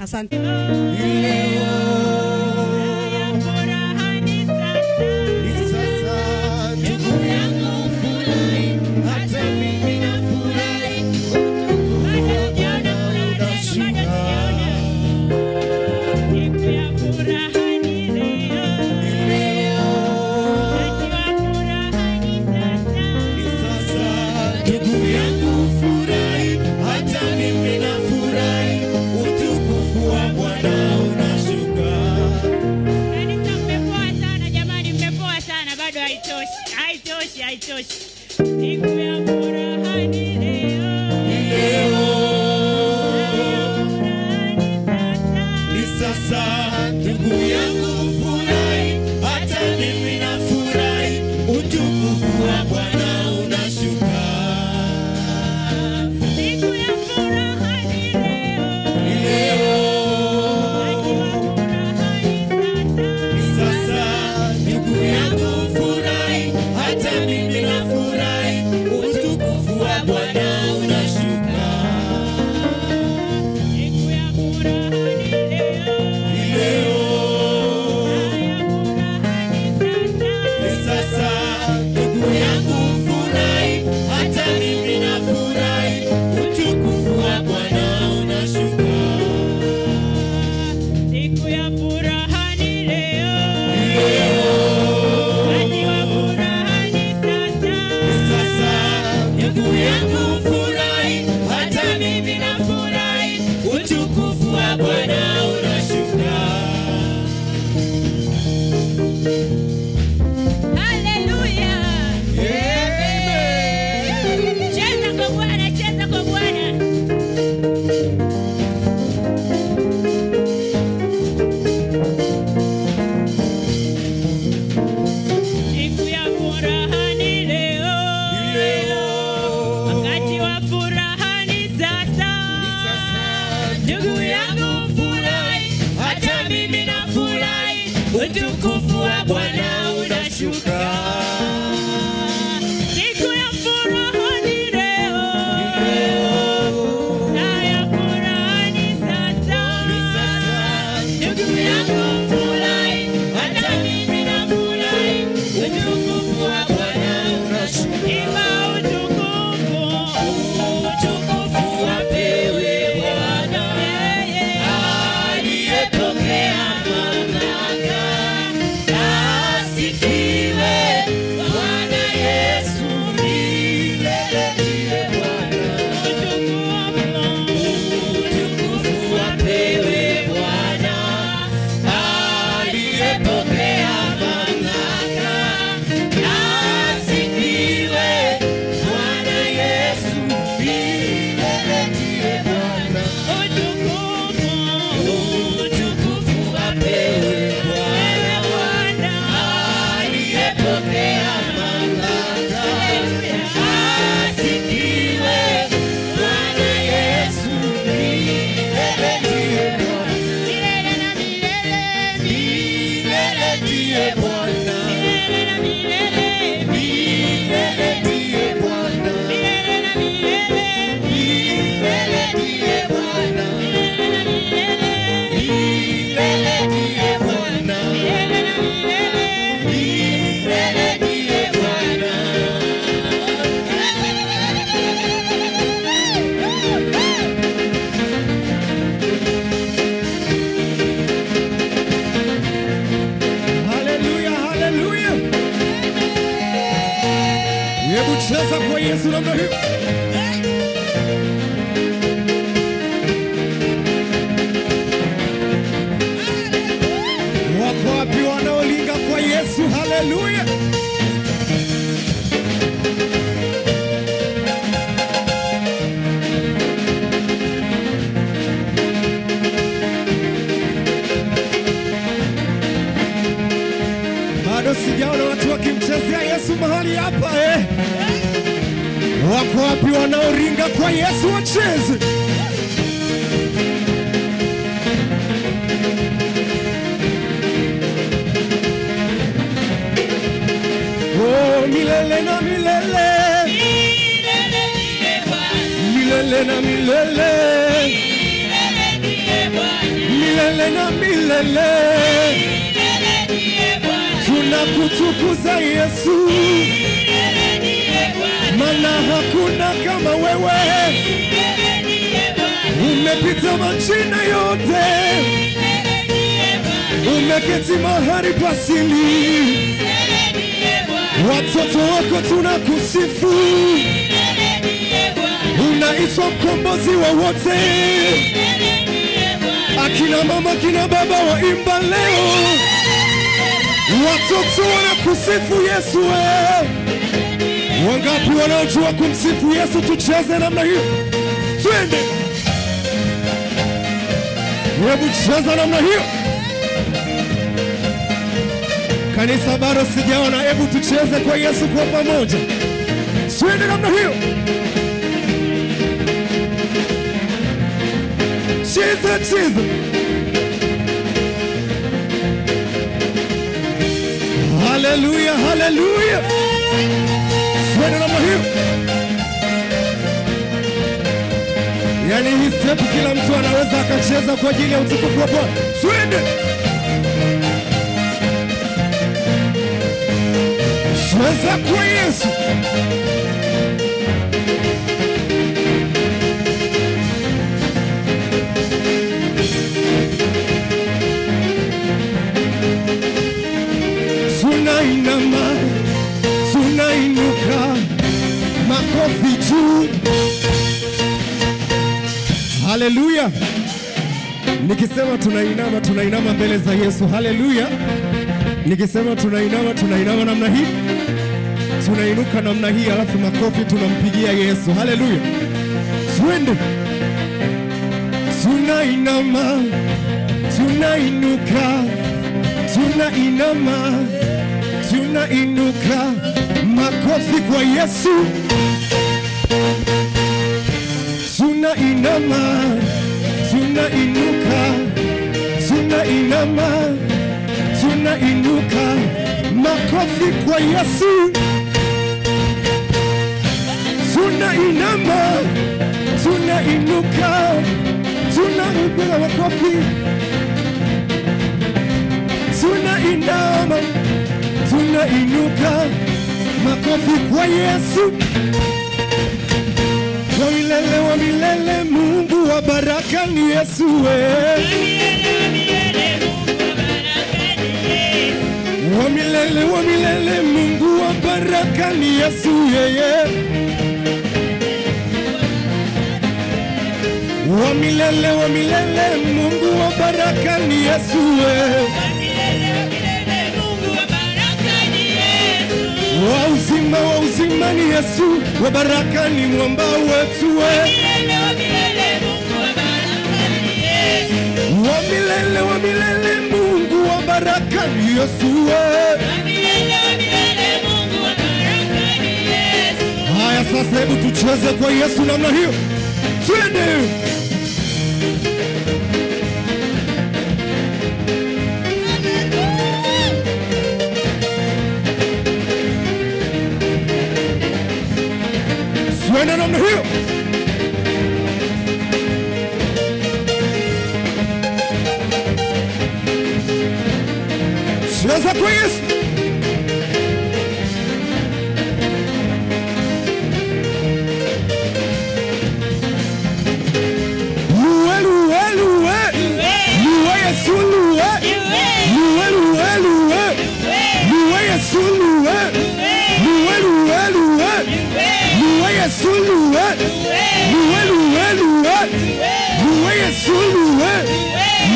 Asante. Milele na milele, milele na milele, milele ndiye Bwana. Milele na milele. Tunakutukuza Yesu, maana hakuna kama wewe. Umepita majina yote, umeketi mahali pa asili. Watoto wako tunakusifu, unaitwa mkombozi wa wote. Akina mama, kina baba waimba leo, watoto wanakusifu Yesu. Wangapi wanaojua kumsifu Yesu? Tucheze namna hiyo, twende. Hebu cheza namna hiyo. Kanisa bado sijaona, hebu tucheze kwa Yesu kwa pamoja. Twende namna hiyo. Cheza, cheza. Hallelujah, hallelujah. Twende namna hiyo. Yani hii step kila mtu anaweza akacheza kwa ajili ya utukufu wa Bwana. Twende. Cheza kwa Yesu. Tunainama, tunainuka, makofi juu. Haleluya. Nikisema tunainama, tunainama mbele za Yesu. Haleluya. Nikisema tunainama, tunainama namna hii, tunainuka namna hii, alafu makofi tunampigia Yesu. Haleluya. Twende. Tunainama, tunainuka, tunainama, tunainuka, makofi kwa Yesu. Tunainama, tunainuka, tunainama, tunainuka, makofi kwa Yesu. Tunainama, tunainuka, tunainuka makofi. Tunainama, tunainuka, makofi kwa Yesu. Wa milele, wa milele, Mungu wa baraka ni Yesu. Wa milele, wa milele, Mungu wa baraka ni Yesu. Wa milele, wa milele, Mungu wa baraka ni Yesu. Wa uzima ni Yesu, wa baraka ni mwamba wetu. Wa milele, wa milele, Mungu wa baraka ni Yesu. Haya sasa, hebu tucheze kwa Yesu namna hiyo. Twende. Twende namna hiyo. Cheza kwa Yesu. Luwe, luwe, luwe. Luwe Yesu, luwe. Luwe, luwe, luwe. Luwe Yesu, luwe. Luwe, luwe, luwe. Luwe Yesu, luwe. Luwe, luwe, luwe. Luwe Yesu, luwe.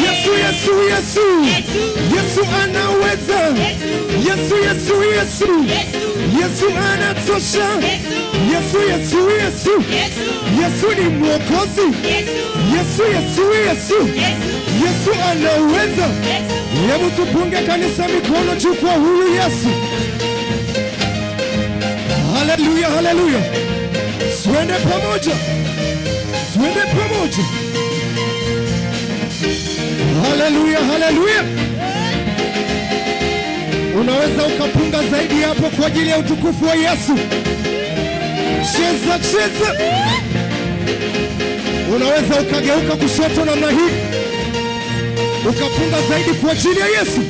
Yesu, Yesu, Yesu. Yesu anaweza. Yesu, Yesu, Yesu. Yesu anatosha. Yesu, Yesu, Yesu. Yesu ni Mwokozi. Yesu, Yesu, Yesu. Yesu anaweza. Hebu tupunge kanisa mikono juu kwa huyu Yesu. Haleluya, haleluya. Twende pamoja. Twende pamoja. Haleluya, haleluya. Unaweza ukapunga zaidi hapo kwa ajili ya utukufu wa Yesu. Cheza, cheza. Unaweza ukageuka kushoto namna hii. Ukapunga zaidi kwa ajili ya Yesu.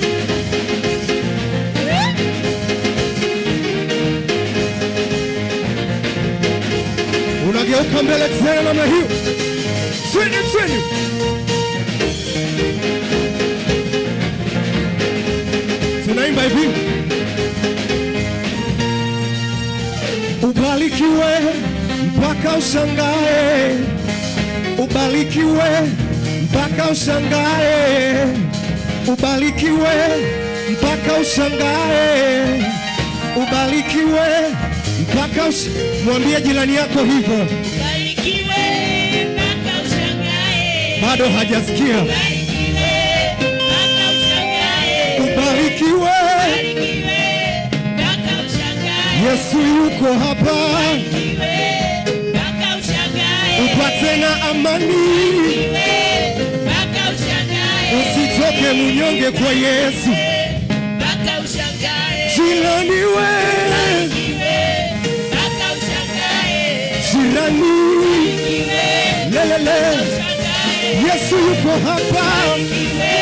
Unageuka mbele tena namna hiyo. Twende twende. Tunaimba hivi. Ubarikiwe mpaka ushangae. Ubarikiwe mpaka ushangae. Ubarikiwe mpaka ushangae. Ubarikiwe mpaka mwambie jirani yako hivyo. Ubarikiwe mpaka ushangae. Bado hajasikia. Ubarikiwe mpaka ushangae. Ubarikiwe. Ubarikiwe mpaka ushangae. Yesu yuko hapa. Ubarikiwe mpaka ushangae. Upate na amani. Ubarikiwe mpaka ushangae. Usitoke mnyonge kwa Yesu. Mpaka ushangae. Jirani we. Ubarikiwe mpaka ushangae. Jirani. Ubarikiwe Lelele. ushangae. Yesu yuko hapa. Ubarikiwe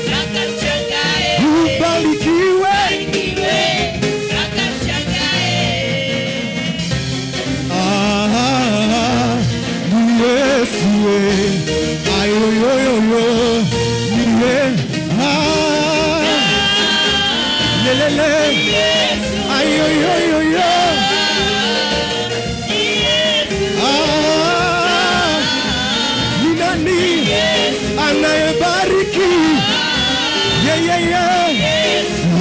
mpaka ushangae. Ubarikiwe. Ubarikiwe mpaka ushangae. Ah, ni Yesu we. Ayoyoyo. Ni ye. Ah. Lelele. Yesu. Ayoyoyo. Yesu. Ah. Ni nani anayebariki? Yeah, yeah, yeah.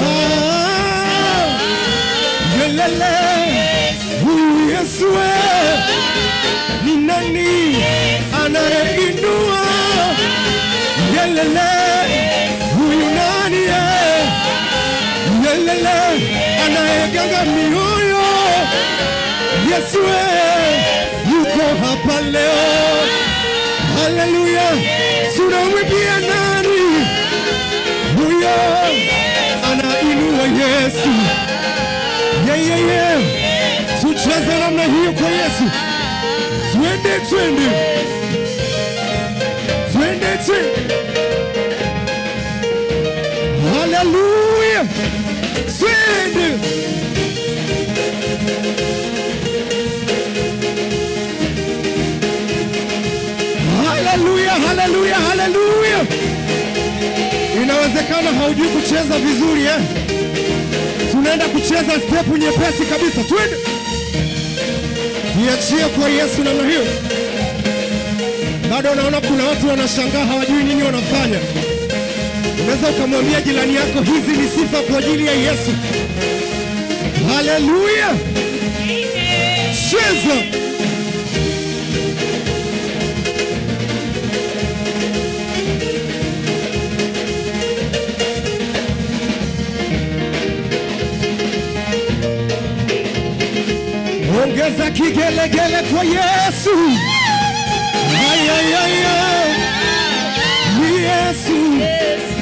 Ah. Yelele. Huyu Yesu we. Ni nani anayeinua? Yelele. Huyu nani ye? Yelele. Anayeganga mioyo. Yesu we. Yuko hapa leo. Haleluya. Tunamwimbia nani? Huyo anainua Yesu. Yeah, yeah, yeah. Tucheze namna hiyo kwa Yesu. Twende twende. Twende twende. Haleluya. Twende. Haleluya, haleluya, haleluya. Inawezekana haujui kucheza vizuri eh? Tunaenda kucheza step nyepesi kabisa. Twende. Niachie kwa Yesu namna hiyo. Bado naona kuna watu wanashangaa hawajui nini wanafanya. Unaweza ukamwambia jirani yako hizi ni sifa kwa ajili ya Yesu. Haleluya. Cheza. Ongeza kigelegele kwa Yesu. Ay, ay, ay, ay. Ni Yesu,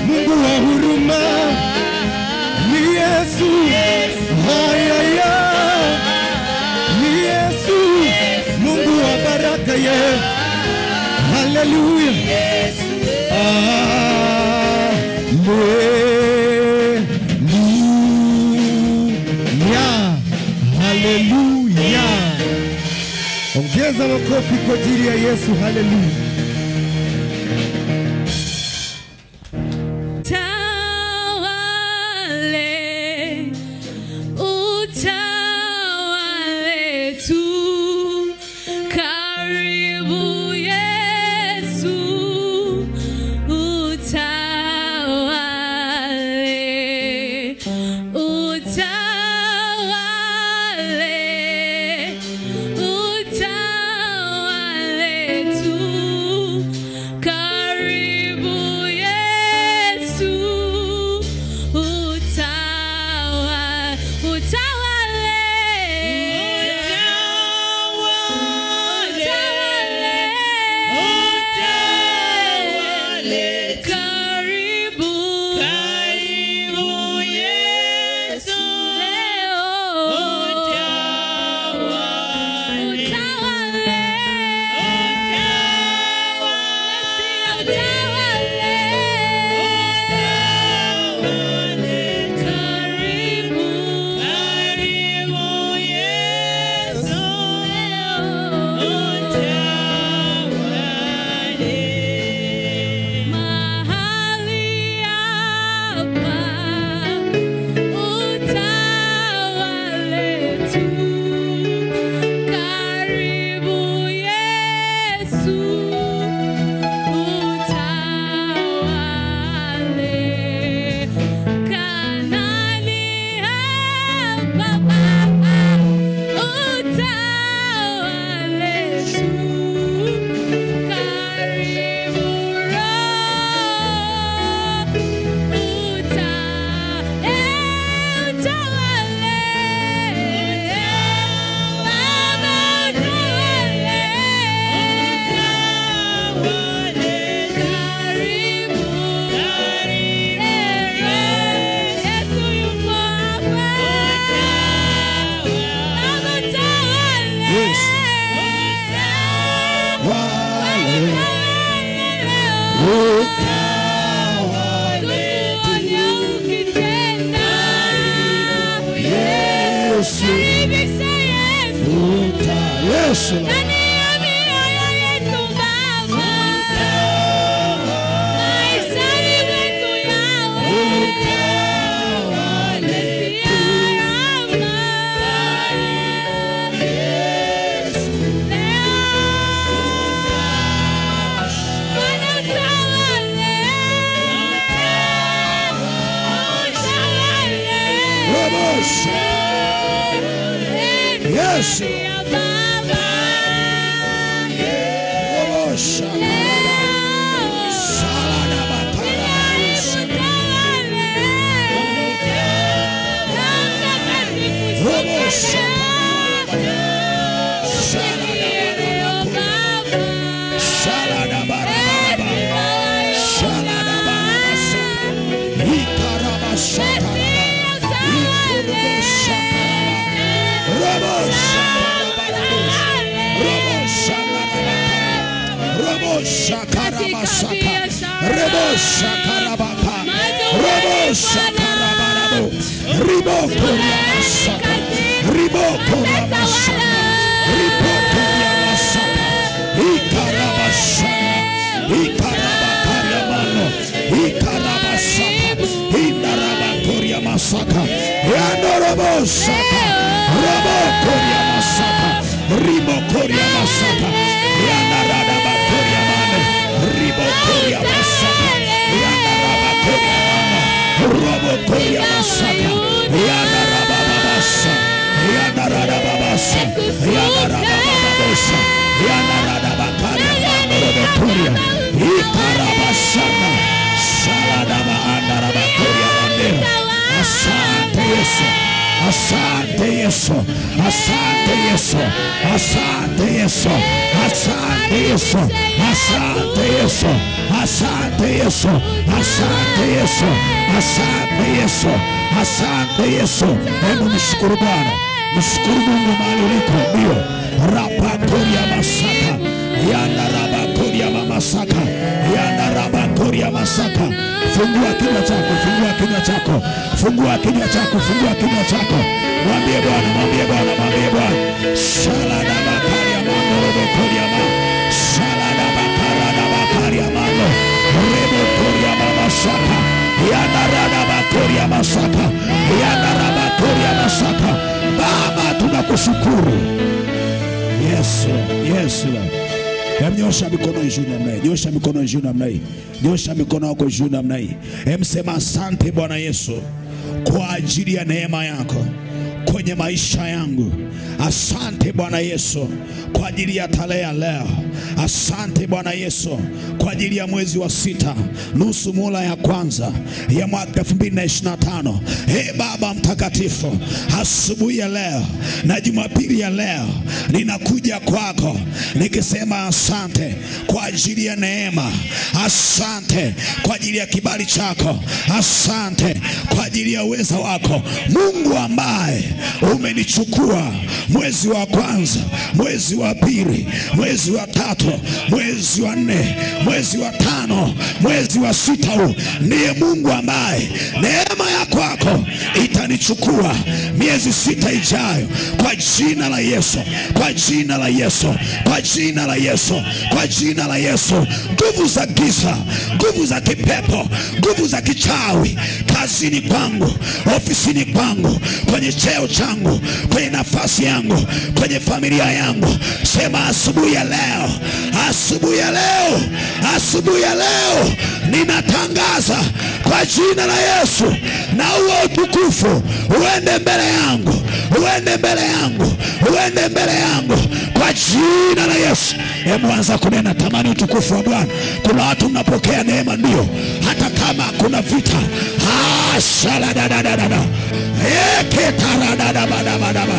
Mungu wa huruma. Ni Yesu. Ay, ay, ay. Ni Yesu, Mungu wa baraka ye. Haleluya. Haleluya. Haleluya. Ongeza makofi kwa ajili ya Yesu. Haleluya. Tawale, utawale tu, karibu Yesu, utawale, utawale, utawale tu, karibu Yesu utawale. Kanani hapa Baba utawale tu. Karibu Roho utawale. Baba utawale. Karibu Yesu yupo hapa. Baba utawale. Yes. Wale utawale. Tukuone ukitenda. Yesu. Karibisha Yesu. Yesu. Ndani ya mioyo yetu Baba. Maishani mwetu yawe. Mesia Rama. Leo. Bwana utawale. Utawale. Robosha. Yesu. Baba. Robosha. Salada batara. Robosha. Salada barabara. Salada barabara. Ikarabasha. Ikurubosha. Robosha. Robosha. Robosha karabasaka. Robosha karabaka. Robosha karabarabo. Riboko yamasaka. Riboko yamasaka. Riboko yamasaka. Ikarabasana. Ikarabakariamano. Ikarabasaka. Indarabakoriamasaka. Yanorobosaka. Robokoriamasaka. Ribokoriamasaka. Yanarabakoriamano. Ribokoriamasaka. Yanarabakoriamano. Robokoriamasaka. Yanarabababasa. Yanarababasa. Yanarabababosa. Yanarabakariamano. Robokoria. Ikarabasana. Saladaba andarabakoriamandera. Asante Yesu. Asante Yesu. Asante Yesu. Asante Yesu. Asante Yesu. Asante Yesu. Asante Yesu. Asante Yesu. Asante Yesu. Asante Yesu. Hebu mshukuru Bwana. Mshukuru Mungu mahali uliko. Ndio. Rapakoria masaka. Yanda rabakoria mamasaka. Yanda rabakoria masaka. Fungua kinywa chako, fungua kinywa chako. Fungua kinywa chako, fungua kinywa chako. Mwambie Bwana, mwambie Bwana, mwambie Bwana. Sala na bakaria mano, robokoria ma. Sala na bakara na bakaria mano. Rebokoria mamasaka. Yanda rabakoria masaka. Yanda rabakoria masaka. Baba tunakushukuru. Yesu, Yesu. Nyosha mikono juu namna hii. Nyosha mikono juu namna hii. Nyosha mikono yako juu namna hii. Sema asante Bwana Yesu kwa ajili ya neema yako kwenye maisha yangu. Asante Bwana Yesu kwa ajili ya tarehe ya leo. Asante Bwana Yesu kwa ajili ya mwezi wa 6, nusu muhula ya kwanza ya mwaka 2025. Ee Baba mtakatifu, asubuhi ya leo na Jumapili ya leo ninakuja kwako nikisema asante kwa ajili ya neema. Asante kwa ajili ya kibali chako. Asante kwa ajili ya uweza wako. Mungu ambaye umenichukua mwezi wa kwanza, mwezi wa pili, mwezi wa tatu, mwezi wa nne, mwezi wa tano, mwezi wa sita, huu ndiye Mungu ambaye neema ya kwako itanichukua miezi 6 ijayo, kwa jina la Yesu, kwa jina la Yesu, kwa jina la Yesu, kwa jina la Yesu. Nguvu za giza, nguvu za kipepo, nguvu za kichawi, kazini kwangu, ofisini kwangu, kwenye cheo cheo changu, kwenye nafasi yangu, kwenye familia yangu. Sema asubuhi ya leo, asubuhi ya leo, asubuhi ya leo ninatangaza kwa jina la Yesu, na huo utukufu uende mbele yangu, uende mbele yangu, uende mbele yangu kwa jina la Yesu. Hebu anza kunena, tamani utukufu wa Bwana. Kuna watu mnapokea neema, ndio, hata kama kuna vita. Shaladadadada eketaradadabadabadaba.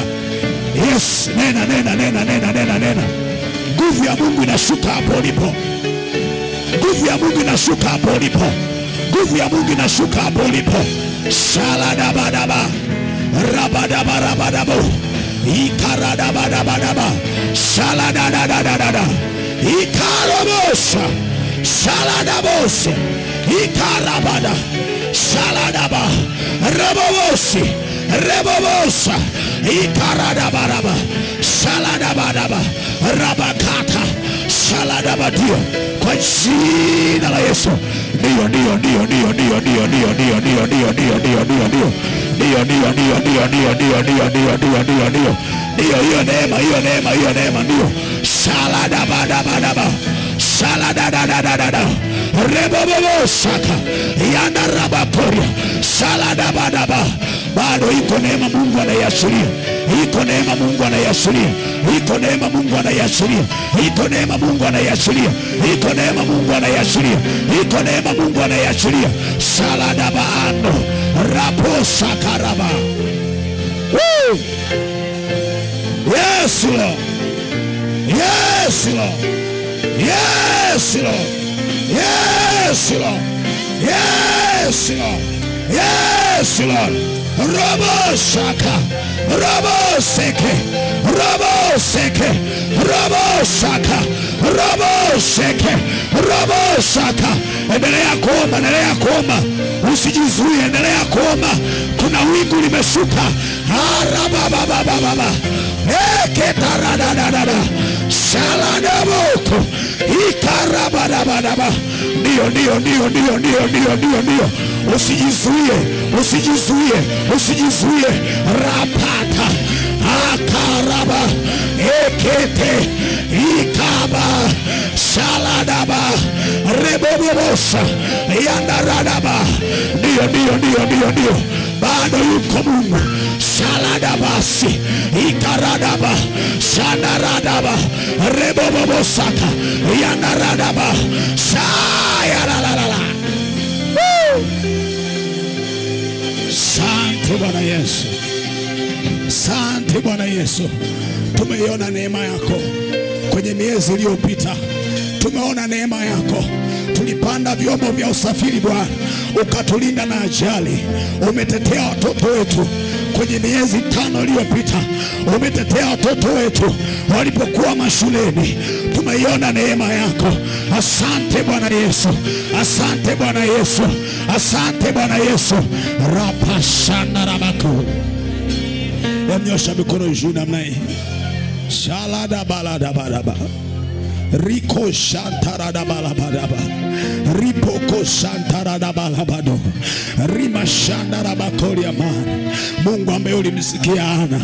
Yes, nena nena nena nena nena nena. Nguvu ya Mungu inashuka hapo ulipo. Nguvu ya Mungu inashuka hapo ulipo. Nguvu ya Mungu inashuka hapo ulipo. Shaladabadaba rabadabarabadabu ikaradabadabadaba shaladadadadada ikarobosha shaladabosha ikarabada shaladaba rebobosi rebobosa ikaradabaraba shaladabadaba rabakata shaladabadio kwa jina la Yesu. Ndio, ndio, ndio, ndio, ndio, ndio, ndio, ndio, ndio, ndio, ndio, ndio, ndio, ndio. Ndio, ndio, ndio, ndio, ndio, ndio, ndio, ndio, ndio, ndio, ndio. Ndio, hiyo neema, hiyo neema, hiyo neema, ndio. Shaladabadabadaba shaladadadadada rebobosaka yandarabakoria shaladabadaba. Bado iko neema Mungu anaiachilia. Iko neema Mungu anaiachilia. Iko neema Mungu anaiachilia. Iko neema Mungu anaiachilia. Iko neema Mungu anaiachilia. Iko neema Mungu anaiachilia. Shaladabando raposakaraba. Woo! Yes, Lord. Yes, Lord. Yes, Lord. Yes, Lord. Yes, Lord. Yes, Lord. Robo shaka, robo seke, robo seke, robo shaka, robo seke, robo shaka. Endelea kuomba, endelea kuomba, usijizuie, endelea kuomba. Kuna wingu limeshuka. Arabababababa eketaradadadada shaladaboko ikarabadabadaba. Ndio, ndio, ndio, ndio, ndio, ndio, ndio, ndio. Usijizuie, usijizuie, usijizuie. Rapata akaraba ekete ikaba shaladaba rebobobosa yandaradaba. Ndio, ndio, ndio, ndio, ndio. Bado yuko Mungu. Shaladabasi ikaradaba shandaradaba rebobobosaka yandaradaba shayalalala. Asante Bwana Yesu. Asante Bwana Yesu. Tumeiona neema yako kwenye miezi iliyopita. Tumeona neema yako. Tulipanda vyombo vya usafiri Bwana, ukatulinda na ajali. Umetetea watoto wetu kwenye miezi 5 iliyopita. Umetetea watoto wetu walipokuwa mashuleni. Tumeiona neema yako. Asante Bwana Yesu. Asante Bwana Yesu. Asante Bwana Yesu. Rapashana rabaku. Emnyosha mikono juu namna hii. Shalada balada balaba. Riko shantarada balabadaba. Ripoko shantarada balabado. Rima shandarabakoria man. Mungu ambaye ulimsikia Ana.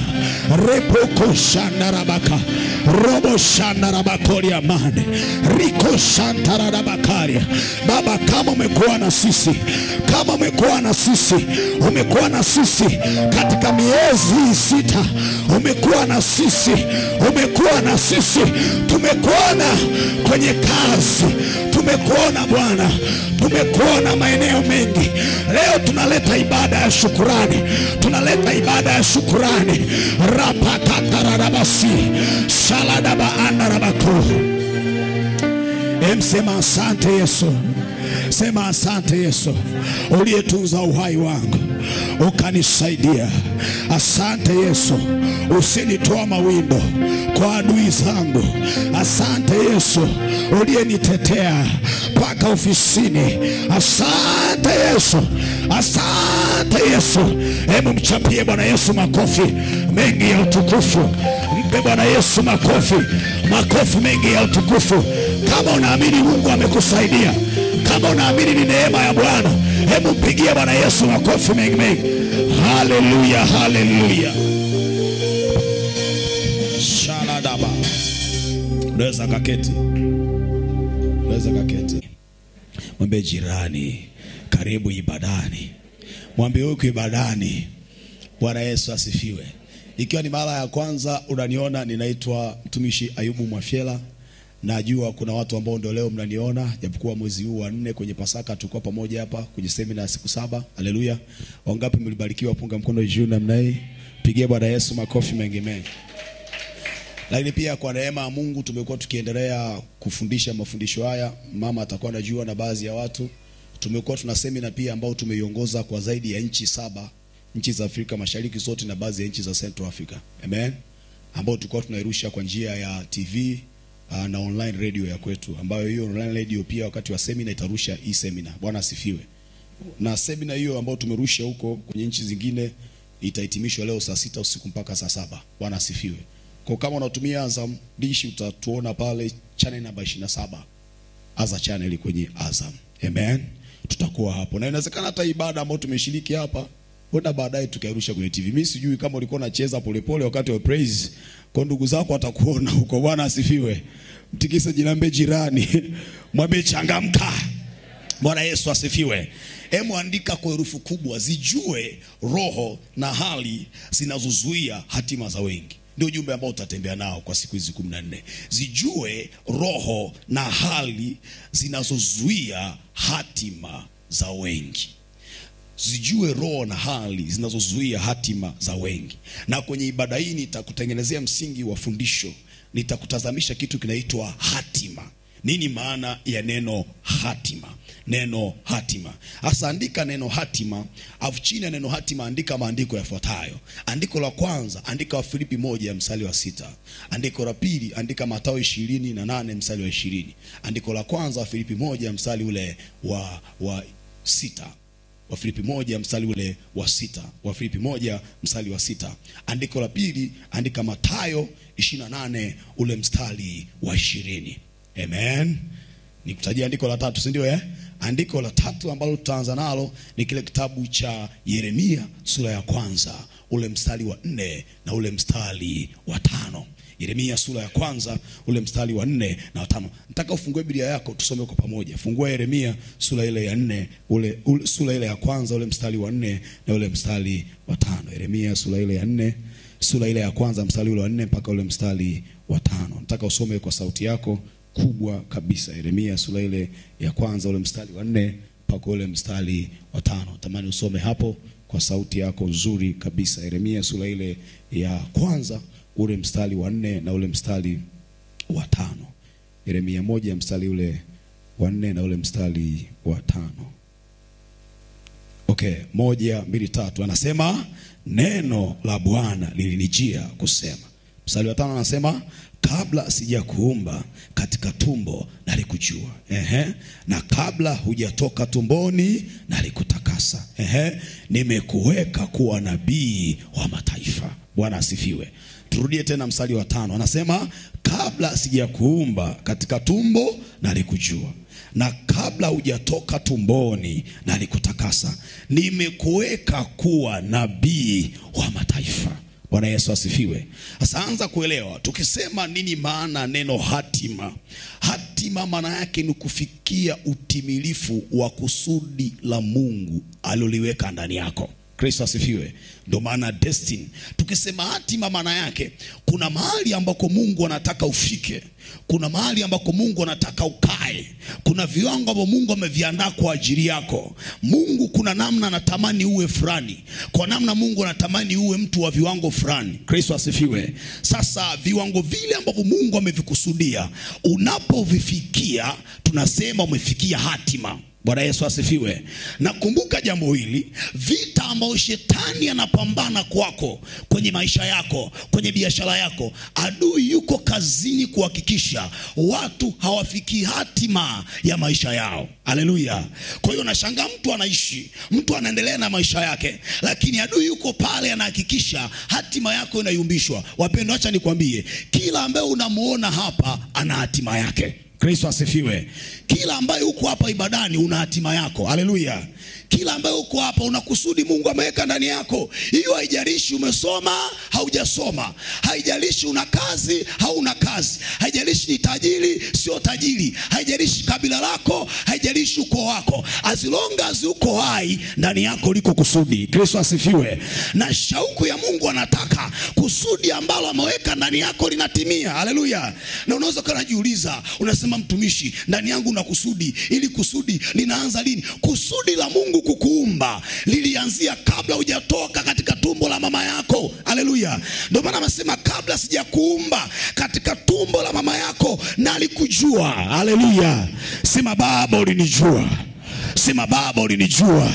Repoko shandarabaka. Robo shandarabakoria man. Riko shantaradabakaria. Baba, kama umekuwa na sisi, kama umekuwa na sisi, umekuwa na sisi katika miezi 6, umekuwa na sisi, umekuwa na sisi, tumekuona kwenye kazi, tumekuona Bwana, tumekuona maeneo mengi. Leo tunaleta ibada ya shukurani, tunaleta ibada ya shukurani. Rapakatarabasi saladaba andarabaku. Sema asante Yesu. Sema asante Yesu, uliyetunza uhai wangu ukanisaidia. Asante Yesu, usinitoa mawindo kwa adui zangu. Asante Yesu, uliyenitetea mpaka ofisini. Asante Yesu, asante Yesu. Hebu mchapie Bwana Yesu makofi mengi ya utukufu. Mpe Bwana Yesu makofi, makofi mengi ya utukufu. Kama unaamini Mungu amekusaidia, kama unaamini ni neema ya Bwana, Hebu mpigie Bwana Yesu makofi mengi mengi. Haleluya, haleluya. Shaladaba. Unaweza kaketi. Unaweza kaketi. Mwambie jirani, karibu ibadani. Mwambie huko ibadani. Bwana Yesu asifiwe. Ikiwa ni mara ya kwanza unaniona, ninaitwa mtumishi Ayubu Mwafyela. Najua kuna watu ambao ndio leo mnaniona, japokuwa mwezi huu wa 4 kwenye Pasaka tulikuwa pamoja hapa kwenye semina ya siku 7. Haleluya. Wangapi mlibarikiwa? Punga mkono juu namna hii. Pigie Bwana Yesu makofi mengi mengi. Lakini pia kwa neema ya Mungu tumekuwa tukiendelea kufundisha mafundisho haya. Mama atakuwa anajua na baadhi ya watu. Tumekuwa tuna semina pia ambao tumeiongoza kwa zaidi ya nchi 7, nchi za Afrika Mashariki zote na baadhi ya nchi za Central Africa. Amen. Ambao tulikuwa tunairusha kwa njia ya TV na online radio ya kwetu, ambayo hiyo online radio pia wakati wa semina itarusha hii semina. Bwana asifiwe. Na semina hiyo ambayo tumerusha huko kwenye nchi zingine itahitimishwa leo saa 6 usiku mpaka saa 7. Bwana asifiwe. Kwa kama unatumia Azam Dish utatuona pale channel namba 27. Azam channel kwenye Azam. Amen. Tutakuwa hapo. Na inawezekana hata ibada ambayo tumeshiriki hapa huenda baadaye tukairusha kwenye TV. Mimi sijui kama ulikuwa unacheza polepole wakati wa praise, kwa ndugu zako watakuona huko. Bwana asifiwe. Mtikise jilambe jirani. Mwambie changamka. Bwana Yesu asifiwe. Hemu andika kwa herufi kubwa, zijue roho na hali zinazozuia hatima za wengi. Ndio ujumbe ambao utatembea nao kwa siku hizi 14. Zijue roho na hali zinazozuia hatima za wengi. Zijue roho na hali zinazozuia hatima za wengi. Na kwenye ibada hii nitakutengenezea msingi wa fundisho. Nitakutazamisha kitu kinaitwa hatima. Nini maana ya neno hatima? Neno hatima. Hasa andika neno hatima, afu chini ya neno hatima andika maandiko yafuatayo. Andiko la kwanza, andika Wafilipi 1 mstari wa 6. Andiko la pili, andika Mathayo 28 mstari wa 20. Andiko la kwanza Wafilipi 1 mstari ule wa 6. Wafilipi 1 mstari ule wa 6. Wafilipi 1 mstari wa 6. Andiko la pili, andika Mathayo 28 ule mstari wa 20. Amen. Nikutajia andiko la tatu, si ndio eh? Andiko la tatu ambalo tutaanza nalo ni kile kitabu cha Yeremia sura ya kwanza ule mstari wa 4 na ule mstari wa 5. Yeremia sura ya kwanza ule mstari wa 4 na wa 5. Nataka ufungue Biblia yako tusome kwa pamoja. Fungua Yeremia sura ile ya 4 ule sura ile ya kwanza ule mstari wa 4 na ule mstari wa 5. Yeremia sura ile ya 4, sura ile ya kwanza mstari ule wa 4 mpaka ule mstari wa 5. Nataka usome kwa sauti yako kubwa kabisa. Yeremia sura ile ya kwanza ule mstari wa 4 mpaka ule mstari wa 5. Tamani usome hapo kwa sauti yako nzuri kabisa. Yeremia sura ile ya kwanza ule mstari wa 4 na ule mstari wa 5. Yeremia 1 mstari ule wa 4 na ule mstari wa 5. Okay, 1 2 3 anasema neno la Bwana lilinijia kusema. Mstari wa 5 anasema kabla sijakuumba katika tumbo nalikujua. Ehe. Na kabla hujatoka tumboni nalikutakasa. Ehe. Nimekuweka kuwa nabii wa mataifa. Bwana asifiwe. Turudie tena mstari wa 5. Anasema kabla sijakuumba katika tumbo nalikujua. Na kabla hujatoka tumboni nalikutakasa. Nimekuweka kuwa nabii wa mataifa. Bwana Yesu asifiwe. Sasa anza kuelewa, tukisema nini maana neno hatima? Hatima maana yake ni kufikia utimilifu wa kusudi la Mungu aliloliweka ndani yako. Kristo asifiwe. Ndio maana destiny. Tukisema hatima maana yake kuna mahali ambako Mungu anataka ufike. Kuna mahali ambako Mungu anataka ukae. Kuna viwango ambavyo Mungu ameviandaa kwa ajili yako. Mungu kuna namna anatamani uwe fulani. Kwa namna Mungu anatamani uwe mtu wa viwango fulani. Kristo asifiwe. Sasa viwango vile ambavyo Mungu amevikusudia, unapovifikia tunasema umefikia hatima. Bwana Yesu asifiwe. Na kumbuka jambo hili, vita ambayo shetani anapambana kwako, kwenye maisha yako, kwenye biashara yako, adui yuko kazini kuhakikisha watu hawafiki hatima ya maisha yao. Haleluya. Kwa hiyo nashangaa mtu anaishi, mtu anaendelea na maisha yake, lakini adui yuko pale anahakikisha hatima yako inayumbishwa. Wapendwa, acha nikwambie, kila ambaye unamuona hapa ana hatima yake. Kristo asifiwe. Kila ambaye uko hapa ibadani una hatima yako. Haleluya. Kila ambaye uko hapa una kusudi Mungu ameweka ndani yako. Hiyo haijalishi umesoma, haujasoma. Haijalishi una kazi, hauna kazi. Haijalishi ni tajiri, sio tajiri. Haijalishi kabila lako, haijalishi ukoo wako. As long as uko hai, ndani yako liko kusudi. Kristo asifiwe. Na shauku ya Mungu anataka kusudi ambalo ameweka ndani yako linatimia. Haleluya. Na unaweza kujiuliza, unasema mtumishi, ndani yangu na kusudi, ili kusudi linaanza lini? Kusudi la Mungu kukuumba lilianzia kabla hujatoka katika tumbo la mama yako. Haleluya. Ndio maana anasema kabla sijakuumba katika tumbo la mama yako nalikujua. Haleluya. Sema Baba ulinijua. Sema Baba ulinijua.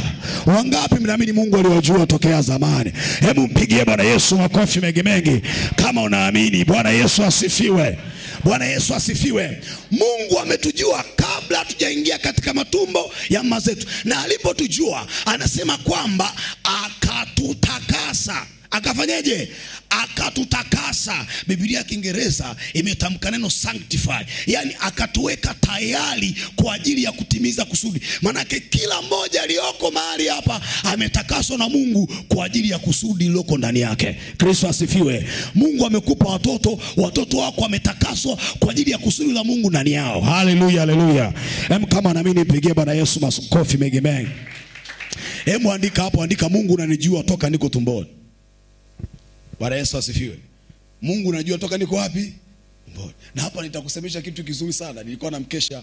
Wangapi mnaamini Mungu aliwajua tokea zamani? Hebu mpigie Bwana Yesu makofi mengi mengi kama unaamini. Bwana Yesu asifiwe. Bwana Yesu asifiwe. Mungu ametujua kabla hatujaingia katika matumbo ya mama zetu. Na alipotujua anasema kwamba akatutakasa. Akafanyeje? Akatutakasa. Biblia ya Kiingereza imetamka neno sanctify, yani akatuweka tayari kwa ajili ya kutimiza kusudi. Manake kila mmoja aliyoko mahali hapa ametakaswa na Mungu kwa ajili ya kusudi lililoko ndani yake. Kristo asifiwe. Mungu amekupa watoto, watoto wako wametakaswa kwa ajili ya kusudi la Mungu ndani yao. Haleluya, haleluya. Hem, kama na mimi nipigie Bwana Yesu makofi mengi mengi. Hem, andika hapo, andika Mungu unanijua toka niko tumboni. Bwana Yesu asifiwe. Mungu unajua toka niko wapi? Tumboni. Na hapa nitakusemesha kitu kizuri sana. Nilikuwa namkesha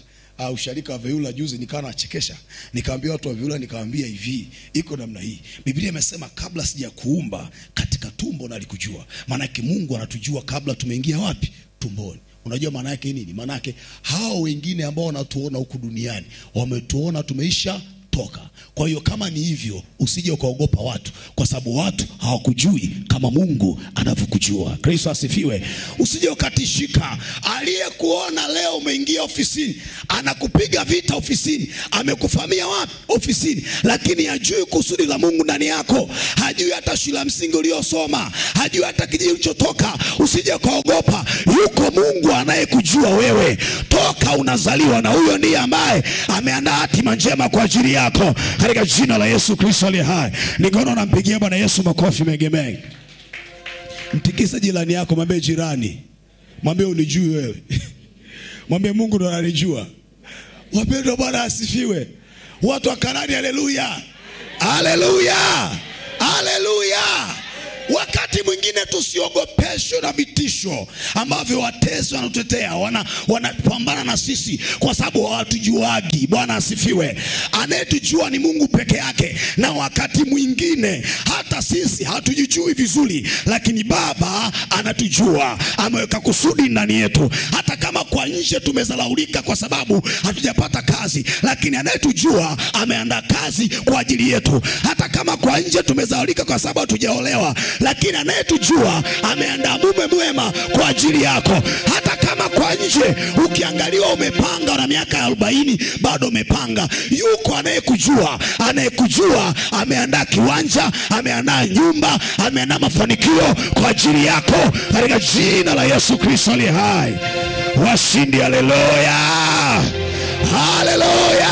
usharika wa Veula juzi, nikawa nachekesha. Nikaambia watu wa Veula, nikaambia hivi, iko namna hii. Biblia imesema kabla sijakuumba katika tumbo nalikujua. Maana yake Mungu anatujua kabla tumeingia wapi? Tumboni. Unajua maana yake nini? Maana yake hao wengine ambao wanatuona huku duniani wametuona tumeisha toka. Kwa hiyo kama ni hivyo, usije ukaogopa watu, kwa sababu watu hawakujui kama Mungu anavyokujua. Kristo asifiwe. Usije ukatishika. Aliyekuona leo umeingia ofisini, anakupiga vita ofisini, amekufamia wapi? Ofisini, lakini hajui kusudi la Mungu ndani yako. Hajui hata shule ya msingi uliyosoma, hajui hata kijiji ulichotoka. Usije ukaogopa. Yuko Mungu anayekujua wewe toka unazaliwa, na huyo ndiye ambaye ameandaa hatima njema kwa ajili yako, katika jina la Yesu Kristo aliye hai. Nikaona nampigia Bwana Yesu makofi mengi mengi. Mtikise jirani yako, mwambie jirani, mwambie unijui wewe. Mwambie Mungu ndo ananijua. Wapendwa, Bwana asifiwe. Watu wa Kanani, haleluya. Haleluya. Haleluya. Wakati mwingine tusiogopeshwe na vitisho ambavyo watesi wanatutetea, wanapambana na sisi kwa sababu hawatujuagi. Bwana asifiwe. Anayetujua ni Mungu peke yake, na wakati mwingine hata sisi hatujijui vizuri, lakini Baba anatujua, ameweka kusudi ndani yetu. Hata kama kwa nje tumezalaulika kwa sababu hatujapata kazi, lakini anayetujua ameandaa kazi kwa ajili yetu. Hata kama kwa nje tumezalaulika kwa sababu hatujaolewa, lakini anayetujua ameandaa mume mwema kwa ajili yako. Hata kama kwa nje ukiangaliwa umepanga na miaka 40 bado umepanga, yuko anayekujua. Anayekujua ameandaa kiwanja, ameandaa nyumba, ameandaa mafanikio kwa ajili yako, katika jina la Yesu Kristo aliye hai. Washindi, haleluya. Haleluya.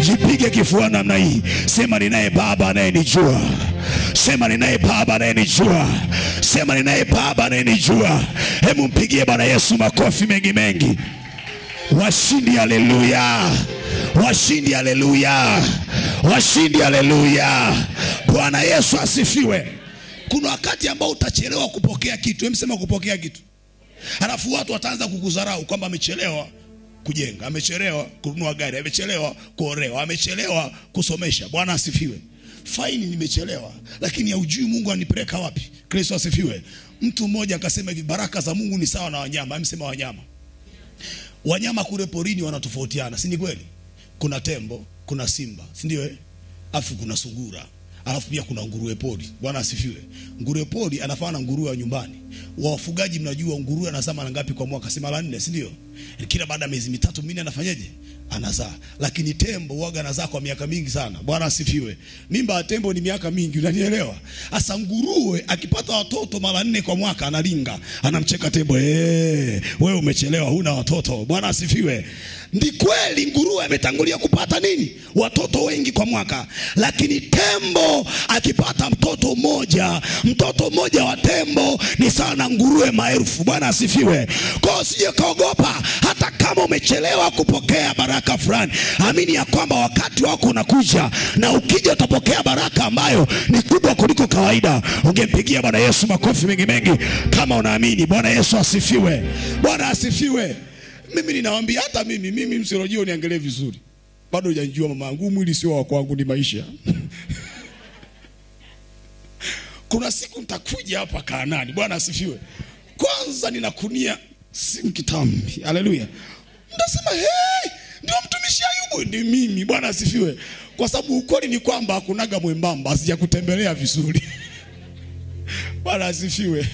Jipige kifua namna hii. Sema ninaye Baba anayenijua. Sema ninaye Baba anayenijua. Sema ninaye Baba anayenijua. Hebu mpigie Bwana Yesu makofi mengi mengi. Washindi, haleluya. Washindi, haleluya. Washindi, haleluya. Bwana Yesu asifiwe. Kuna wakati ambao utachelewa kupokea kitu. Hebu sema kupokea kitu. Halafu watu wataanza kukudharau kwamba amechelewa kujenga, amechelewa kununua gari, amechelewa kuolewa, amechelewa kusomesha. Bwana asifiwe. Faini nimechelewa, lakini haujui Mungu anipeleka wapi. Kristo asifiwe. Mtu mmoja akasema hivi, baraka za Mungu ni sawa na wanyama. Amesema wanyama. Wanyama kule porini wanatofautiana, si ni kweli? Kuna tembo, kuna simba, si ndio eh? Alafu kuna sungura, alafu pia kuna nguruwe pori. Bwana asifiwe. Nguruwe pori anafanana na nguruwe wa nyumbani. Wafugaji mnajua nguruwe anazaa mara ngapi kwa mwaka? Si mara 4, si ndio? Kila baada ya miezi 3 minne anafanyaje? Anazaa. Lakini tembo huaga anazaa kwa miaka mingi sana. Bwana asifiwe. Mimba ya tembo ni miaka mingi, unanielewa? Sasa nguruwe akipata watoto mara 4 kwa mwaka analinga, anamcheka tembo, wewe umechelewa, huna watoto. Bwana asifiwe. Ndi kweli nguruwe ametangulia kupata nini? Watoto wengi kwa mwaka. Lakini tembo akipata mtoto mmoja, mtoto mmoja wa tembo ni sawa na nguruwe maelfu. Bwana asifiwe. Kwa hiyo usije kaogopa hata kama umechelewa kupokea baraka fulani. Amini ya kwamba wakati wako unakuja, na ukija utapokea baraka ambayo ni kubwa kuliko kawaida. Ungempigia Bwana Yesu makofi mengi mengi kama unaamini. Bwana Yesu asifiwe. Bwana asifiwe. Mimi ninawaambia, hata mimi msirojio niangalie vizuri. Bado hujanijua mama yangu, mwili sio wa kwangu, ni maisha. Kuna siku nitakuja hapa Kaanani. Bwana asifiwe. Kwanza ninakunia simu kitambi. Haleluya. Mtasema, hey, ndio mtumishi Ayubu, ni mimi. Bwana asifiwe. Kwa sababu ukweli ni kwamba hakunaga mwembamba, sijakutembelea vizuri. Bwana asifiwe.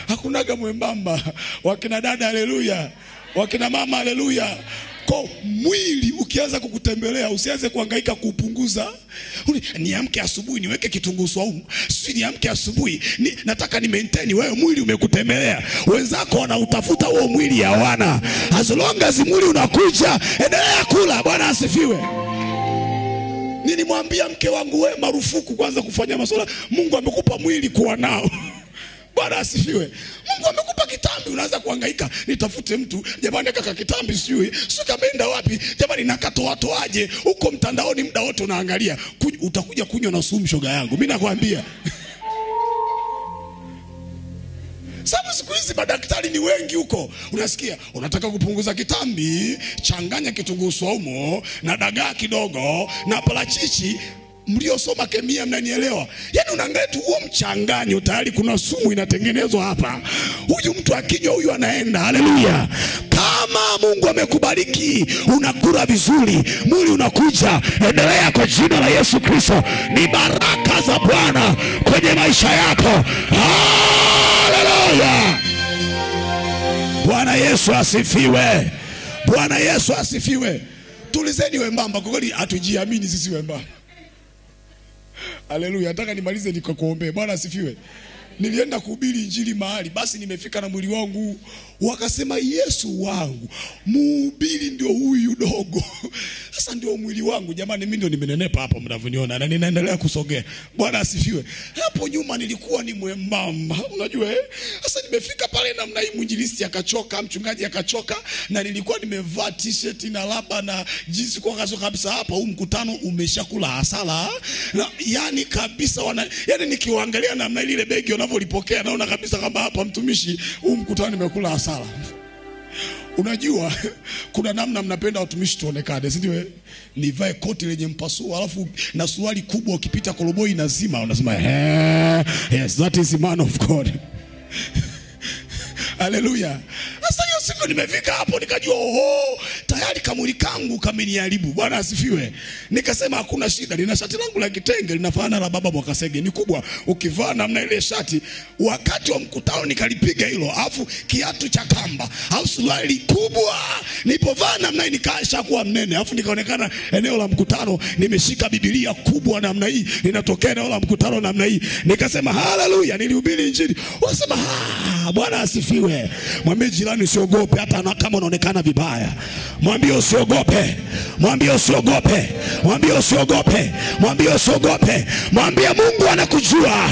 Hakunaga mwembamba. Wakina dada, haleluya. Wakina mama, haleluya. Kwa mwili ukianza kukutembelea usianze kuhangaika kuupunguza. Niamke asubuhi niweke kitunguu saumu, si niamke asubuhi nataka ni maintain. Wewe mwili umekutembelea, wenzako wanautafuta huo mwili hawana. As long as mwili unakuja, endelea kula. Bwana asifiwe. Nilimwambia mke wangu, wewe marufuku kwanza kufanya masuala. Mungu amekupa mwili kuwa nao. Bwana asifiwe. Mungu amekupa kitambi, unaanza kuhangaika, nitafute mtu, jamani kaka kitambi sijui, sio kameenda wapi, jamani nakatoa toaje huko mtandaoni muda wote unaangalia. Utakuja kunywa na sumu, shoga yangu. Mimi nakwambia. Sababu siku hizi madaktari ni wengi huko. Unasikia, unataka kupunguza kitambi, changanya kitunguu saumu na dagaa kidogo na parachichi. Mliosoma kemia mnanielewa. Yaani unaangalia tu huo mchanganyo, tayari kuna sumu inatengenezwa hapa. Huyu mtu akinywa huyu anaenda. Haleluya. Kama Mungu amekubariki, unakula vizuri, mwili unakuja, endelea kwa jina la Yesu Kristo. Ni baraka za Bwana kwenye maisha yako. Haleluya. Bwana Yesu asifiwe. Bwana Yesu asifiwe. Tulizeni wembamba, kwa kweli hatujiamini sisi wembamba. Haleluya. Nataka nimalize nikakuombee. Bwana asifiwe. Nilienda kuhubiri injili mahali, basi nimefika na mwili wangu, wakasema Yesu wangu, mhubiri ndio huyu dogo. Sasa ndio mwili wangu jamani, mimi ndio nimenenepa hapa mnavyoniona na ninaendelea kusogea. Bwana asifiwe. Hapo nyuma nilikuwa ni mwembamba, unajua eh? Sasa nimefika pale namna hii, mwinjilisti akachoka, mchungaji akachoka, na nilikuwa nimevaa t-shirt na laba na jinsi kwa kazo kabisa. Hapa huu mkutano umeshakula hasara. Na yani kabisa yani nikiwaangalia namna ile begi wanavyolipokea, naona kabisa kwamba hapa mtumishi, huu mkutano nimekula hasara. Unajua kuna namna mnapenda watumishi tuonekane, si ndio? Nivae koti lenye mpasuo alafu na suruali kubwa, ukipita koroboi inazima, unasema yes, that is the man of God. Haleluya. Sasa hiyo siku nimefika hapo nikajua oho, tayari kamwili kangu kameniharibu. Bwana asifiwe. Nikasema hakuna shida, nina shati langu la kitenge linafanana la baba Mwakasege, ni kubwa. Ukivaa namna ile shati wakati wa mkutano nikalipiga hilo, alafu kiatu cha kamba, au suruali kubwa. Nilipovaa namna hii nikaasha kuwa mnene, alafu nikaonekana eneo la mkutano nimeshika Biblia kubwa namna hii, ninatokea eneo la mkutano namna hii. Nikasema haleluya, nilihubiri injili. Wasema Bwana asifiwe. Mwambie jirani usiogope hata kama unaonekana vibaya. Mwambie usiogope. Mwambie usiogope. Mwambie usiogope. Mwambie usiogope. Mwambie Mungu anakujua.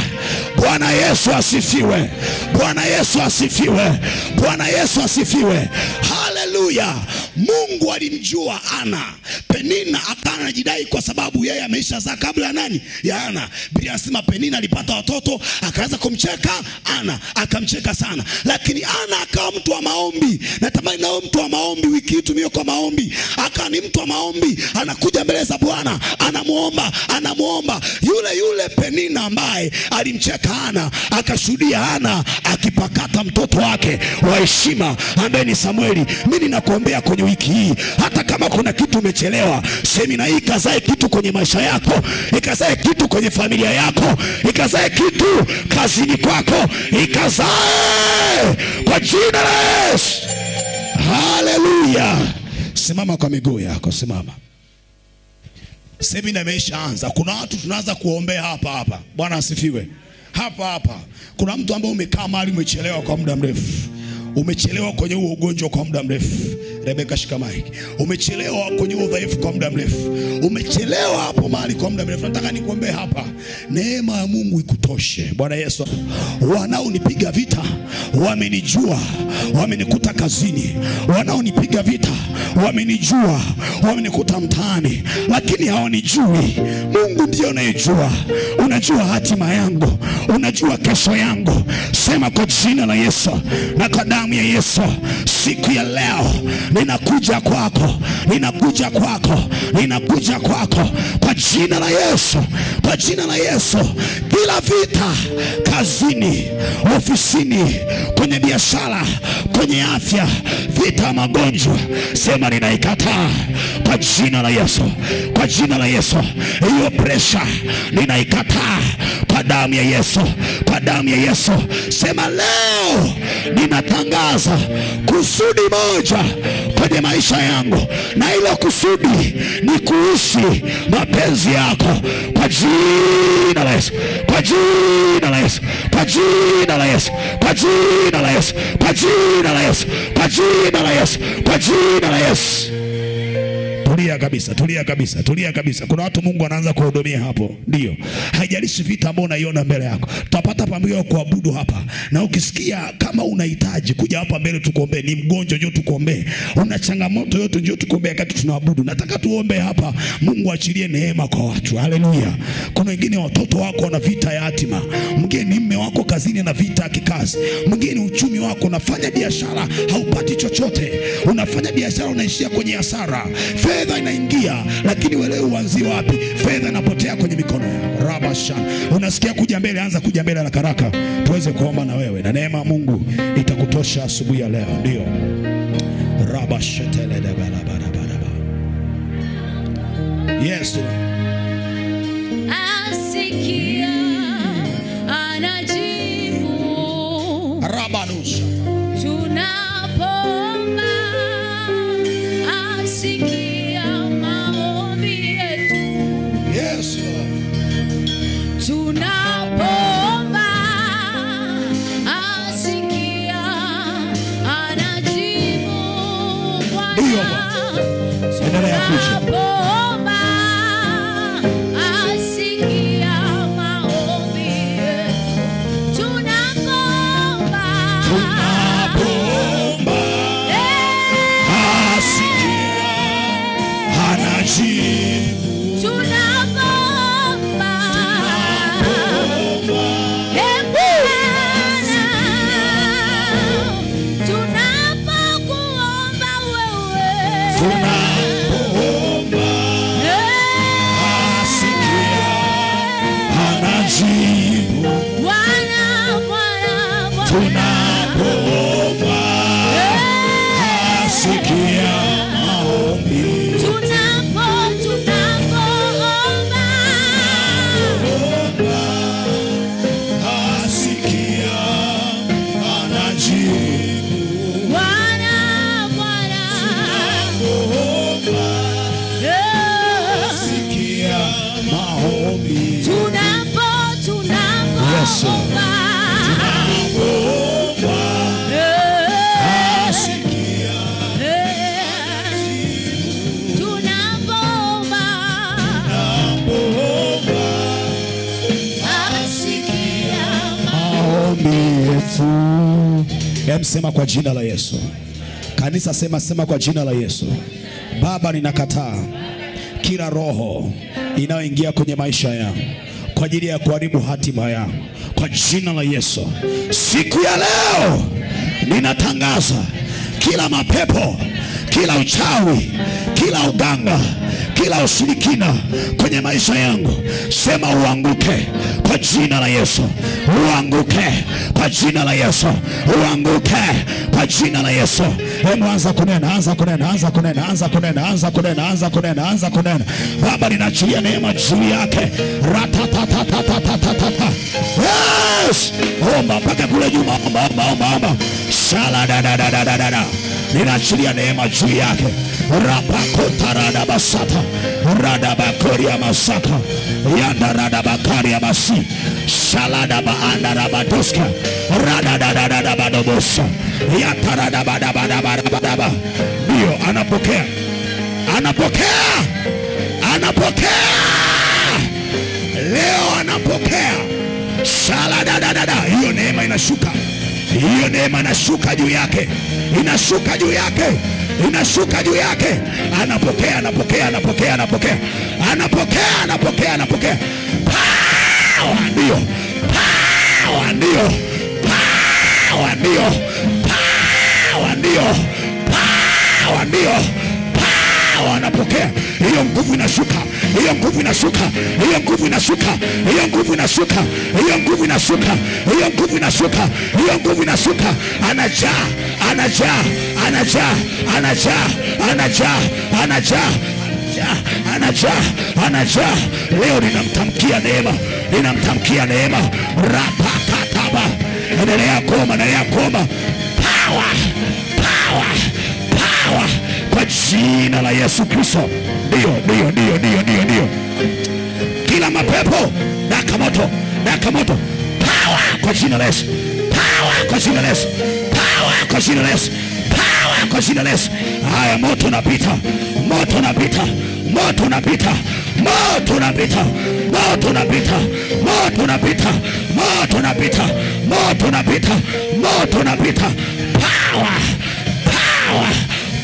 Bwana Yesu asifiwe. Bwana Yesu asifiwe. Bwana Yesu asifiwe. Haleluya. Mungu alimjua Ana. Penina akawa anajidai kwa sababu yeye ameishazaa kabla ya nani? Ya Ana. Biblia inasema Penina alipata watoto akaanza kumcheka Ana, akamcheka sana. Lakini Ana akawa mtu wa maombi. Natamani nao mtu wa maombi wiki hii tumie kwa maombi. Akawa ni mtu wa maombi, anakuja mbele za Bwana, anamuomba, anamuomba. Yule yule Penina ambaye alimcheka Ana, akashuhudia Ana akipakata mtoto wake wa heshima ambaye ni Samueli. Mimi ninakuombea kwenye kwenye wiki hii. Hata kama kuna kitu umechelewa, semina hii ikazae kitu kwenye maisha yako, ikazae kitu kwenye familia yako, ikazae kitu kazini kwako, ikazae kwa jina la Yesu. Haleluya. Simama kwa miguu yako, simama. Semina imeshaanza. Kuna watu tunaanza kuombea hapa hapa. Bwana asifiwe. Hapa hapa. Kuna mtu ambaye umekaa mahali umechelewa kwa muda mrefu. Umechelewa kwenye huo ugonjwa kwa muda mrefu. Rebeka, shika mic. Umechelewa kwenye udhaifu kwa muda mrefu. Umechelewa hapo mahali kwa muda mrefu. Nataka nikuombee hapa. Neema ya Mungu ikutoshe. Bwana Yesu. Wanaonipiga vita wamenijua, wamenikuta kazini. Wanaonipiga vita wamenijua, wamenikuta mtaani, lakini hawanijui. Mungu ndiye anayejua. Unajua hatima yangu, unajua kesho yangu. Sema kwa jina la Yesu na kwa damu ya Yesu, siku ya leo ninakuja kwako, ninakuja kwako, ninakuja kwako kwa jina la Yesu, kwa jina la Yesu. Kila vita kazini, ofisini, kwenye biashara, kwenye afya, vita magonjwa, sema ninaikataa kwa jina la Yesu, kwa jina la Yesu. Hiyo pressure ninaikataa kwa damu ya Yesu, kwa damu ya Yesu. Sema leo ninatangaza kusudi moja kwenye maisha yangu, na ilo kusudi ni kuishi mapenzi yako kwa jina la Yesu, kwa jina la Yesu, kwa jina la Yesu, kwa jina la Yesu, kwa jina la Yesu, kwa jina la Yesu, kwa jina la Yesu. Tulia kabisa, tulia kabisa, tulia kabisa. Kuna watu Mungu anaanza kuhudumia hapo. Ndio. Haijalishi vita ambayo unaiona mbele yako. Tutapata pambio kuabudu hapa. Na ukisikia kama unahitaji kuja hapa mbele tukuombee, ni mgonjwa njoo tukuombee. Una changamoto yote njoo tukuombee wakati tunaabudu. Nataka tuombe hapa, Mungu achilie neema kwa watu. Haleluya. Kuna wengine watoto wako wana vita ya hatima. Mwingine ni mume wako kazini na vita ya kikazi. Mwingine uchumi wako, unafanya biashara haupati chochote. Unafanya biashara unaishia kwenye hasara. Fedha inaingia lakini wewe uanzie wapi? Fedha inapotea kwenye mikono yako. Rabasha. Unasikia kuja mbele, anza kuja mbele haraka haraka tuweze kuomba na wewe, na neema ya Mungu itakutosha asubuhi ya leo. Ndio. Rabasha tele da bala bala bala. Yes. Asikia anajibu. Rabanusha. Tunapoomba asikia maombi yetu. Yes, Lord. Tunapoomba asikia anajibu. Ndio Bwana. Endelea kuja. Tunapoomba asikia maombi yetu. Tunapoomba, tunapoomba asikia anajibu. Tunapoomba, ee Bwana, tunapokuomba wewe, tunapoomba asikia anajibu. Bwana, Bwana, Bwana, tunapoomba asikia maombi. Tunapoomba asikia anajibu. Bwana, Bwana, Tunapoomba asikia maombi. Yes. Tunapoomba Tunapoomba asikia tunapoomba tunapoomba asikia maombi yetu. Sema kwa jina la Yesu. Kanisa sema, sema kwa jina la Yesu. Baba, ninakataa kila roho inayoingia kwenye maisha yangu kwa ajili ya kuharibu hatima yangu kwa jina la Yesu. Siku ya leo ninatangaza kila mapepo, kila uchawi, kila uganga, kila Kila ushirikina kwenye maisha yangu, sema uanguke kwa jina la Yesu. Uanguke kwa jina la Yesu. Uanguke kwa jina la Yesu. Hebu anza kunena, anza kunena, anza kunena, anza kunena, anza kunena, anza kunena, anza kunena. Baba, ninaachilia neema juu yake. Ratatatatatatatata. Yes! Omba mpaka kule nyuma, omba, omba, omba, omba. Sala da da da da da da. Ninaachilia neema juu yake. Rapakotaradabasata. Radabakoria masaka. Yandaradabakaria masi. Saladaba andarabadoska. Radadadadabadobosa. Yataradabadabadabadaba. Ndio anapokea. Anapokea. Anapokea. Leo anapokea. Saladadadada. Hiyo neema inashuka. Hiyo neema inashuka juu yake. Inashuka juu yake. Inashuka juu yake. Anapokea, anapokea, anapokea, anapokea. Anapokea, anapokea, anapokea. Power ndio. Power ndio. Power ndio. Power ndio. Power ndio. Power anapokea. Hiyo nguvu inashuka. Hiyo nguvu inashuka. Hiyo nguvu inashuka. Hiyo nguvu inashuka. Hiyo nguvu inashuka. Hiyo nguvu inashuka. Hiyo nguvu inashuka. Anajaa, anajaa, anajaa, anajaa, anajaa, anajaa, anajaa, anajaa. Leo ninamtamkia neema. Ninamtamkia neema. Rapakataba. Endelea kuomba, endelea kuomba. Power, power, power. Kwa jina la Yesu Kristo. Ndio, ndio, ndio, ndio, ndio, ndio. Kila mapepo daka moto, daka moto. Power kwa jina la Yesu. Power kwa jina la Yesu. Power kwa jina la Yesu. Power kwa jina la Yesu. Haya, moto unapita. Moto unapita. Moto unapita. Moto unapita. Moto unapita. Moto unapita. Moto unapita. Moto unapita. Moto unapita. Power. Power.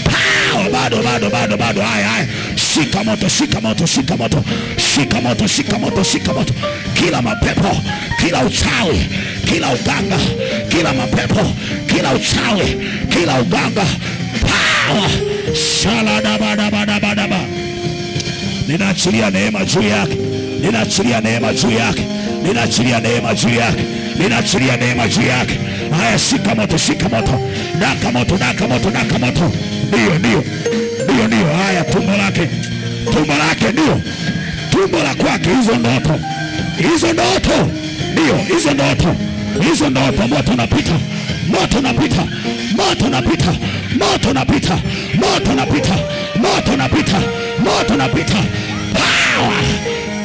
Power. Bado, bado, bado, bado. Haya, haya. Shika moto, shika moto, shika moto. Shika moto, shika moto, shika moto. Kila mapepo, kila uchawi, kila uganga, kila mapepo, kila uchawi, kila uganga. Power. Shaladabadabadabadaba. Ninaachilia neema juu yake. Ninaachilia neema juu yake. Ninaachilia neema juu yake. Ninaachilia neema juu yake. Haya, shika moto, shika moto. Daka moto, daka moto, daka moto. Ndio, ndio. Ndio, ndio. Haya, tumbo lake. Tumbo lake ndio. Tumbo la kwake, hizo ndoto. Hizo ndoto. Ndio, hizo ndoto. Hizo ndoto, moto unapita. Moto unapita. Moto unapita. Moto unapita. Moto unapita. Moto unapita. Moto unapita. Power.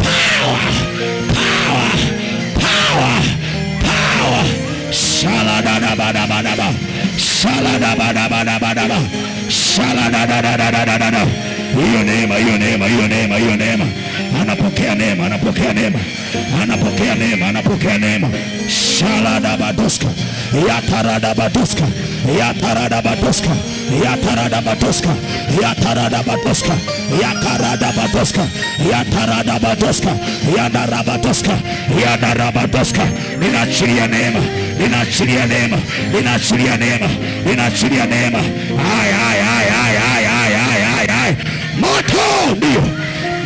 Power. Power. Power. Power. Shaladabadabadaba. Shaladabadabadabadaba. Shaladadadadadada. Hiyo neema, hiyo neema, hiyo neema, hiyo neema. Anapokea neema, anapokea neema. Anapokea neema, anapokea neema. Shaladabadoska. Yataradabadoska. Yataradabadoska. Yataradabadoska. Yataradabadoska. Yakaradabadoska. Yataradabadoska. Yadarabadoska. Yadarabadoska. Ninaachilia neema. Ninaachilia neema. Ninaachilia neema. Ninaachilia neema. Ay ay ay ay ay ay ay ay ay. Moto ndio.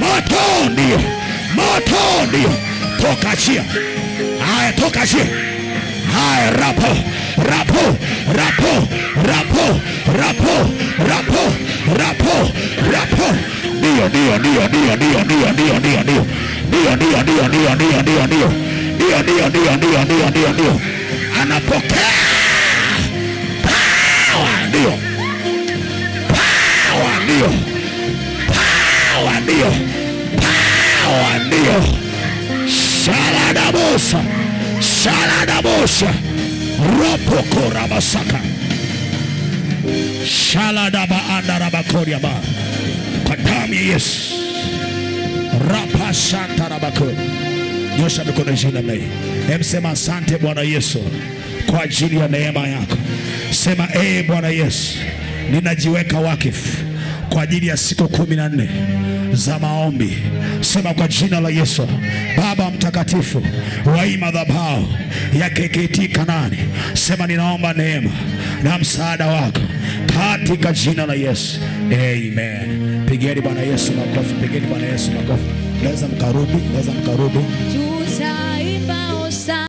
Moto ndio. Moto ndio. Toka achia. Haya, toka achia. Haya, rapo. Rapo. Rapo. Rapo. Rapo. Rapo. Rapo. Rapo. Ndio, ndio, ndio, ndio, ndio, ndio, ndio, ndio, ndio. Ndio, ndio, ndio, ndio, ndio, ndio, ndio. Ndio, ndio, ndio, ndio, ndio, ndio, ndio. Anapokea. Power ndio. Power ndio. Power ndio. Power ndio. Shaladabosa. Shaladabosa. Ropokorabasaka. Shaladaba andarabakoriaba. Kwa damu ya Yesu. Rapa shantarabakori. Nyosha mikono juu namna hii. Sema asante Bwana Yesu kwa ajili ya neema yako. Sema Bwana Yesu, ninajiweka wakifu kwa ajili ya siku 14 za maombi. Sema kwa jina la Yesu, Baba mtakatifu wa hii madhabahu ya KKT Kanani, sema ninaomba neema na msaada wako katika jina la Yesu, amen. Pigeni Bwana Yesu makofi, pigeni Bwana Yesu makofi. Naweza mkarudi, naweza mkarudi.